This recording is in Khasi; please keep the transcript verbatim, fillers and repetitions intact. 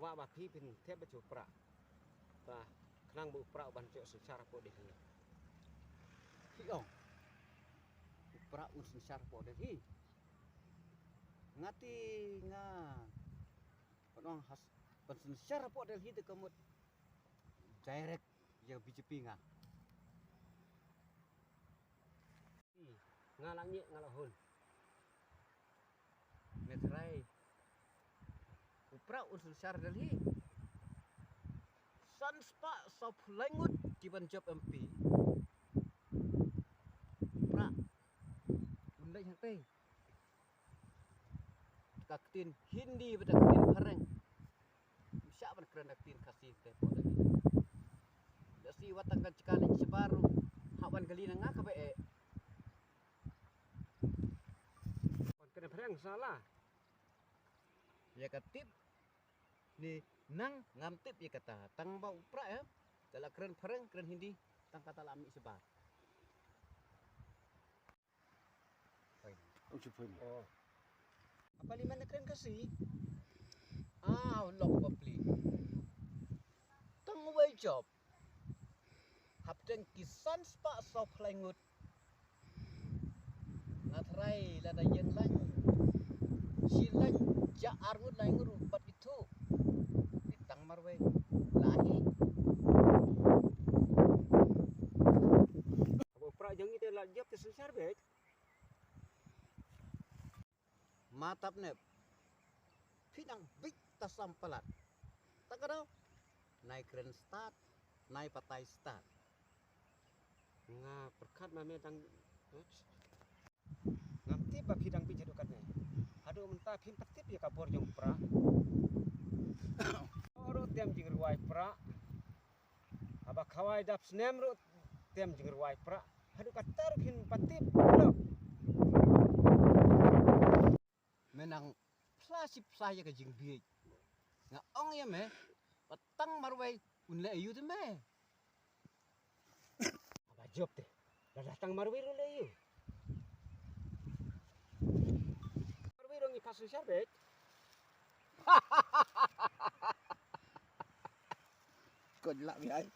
Wa ba phi phin thep ba u Prah. Ba khnang ba u Prah u ban jop synshar hapoh Delhi. Phi ong u Prah un synshar hapoh Delhi. Nga te nga ban ong has ban synshar hapoh Delhi te ka mut direct ïa B J P nga. Nga la ñiah nga la hun. Me trai. U Prah un synshar Delhi. San spah saw phew lai ngut ki ban jop M P. U Prah un leit hangtei. Ka ktien Hindi bad ka ktien Phareng. Ym shah ban kren da ka ktien Khasi te hapoh Delhi. Lehse wat tang kan jaka leit shabar ruh hap ban kylli na nga kaba eh. Ban kren Phareng sala. Ïa ka tip ne nang ngam tip ïa kata. Tang ba u Prah ïa ka la kren Phareng kren Hindi tang kata la mih shabar. Oh. Ha Parliament na kren Khasi. Ah, lok bapli. Tang wei jop. Hapdeng ki san spah saw phew lai ngut. Nga trai lada ïeng lain. Shi lain ja ar ngut lai ngut ruh pat ithuh. Ki tang marwei. Lahi. Haba u Prah jong ngi te la jop te synshar beit. Ma Tapnep. Phi nang bit ta sam palat. Ta ka daw. Nai kren stad, nai patai stad. Nga pyrkhat ma me dang ngam tip ba phi dang bit haduh katne. Haduh mynta phim pat tip ïa ka bor jong u Prah. Ruh tem jingrwai Prah. Haba khawai dap snem ruh tem jingrwai Prah. Haduh katta ruh phin pat tip. Me nang phla shi phla ïa ka jingbieit. Nga ong ïa me, ba tang marwei un leh aïu te me. Haba jop te. Lada tang marwei ruh leh aïu. Marwei ruh ngi pat synshar beit. Kau jelak biai.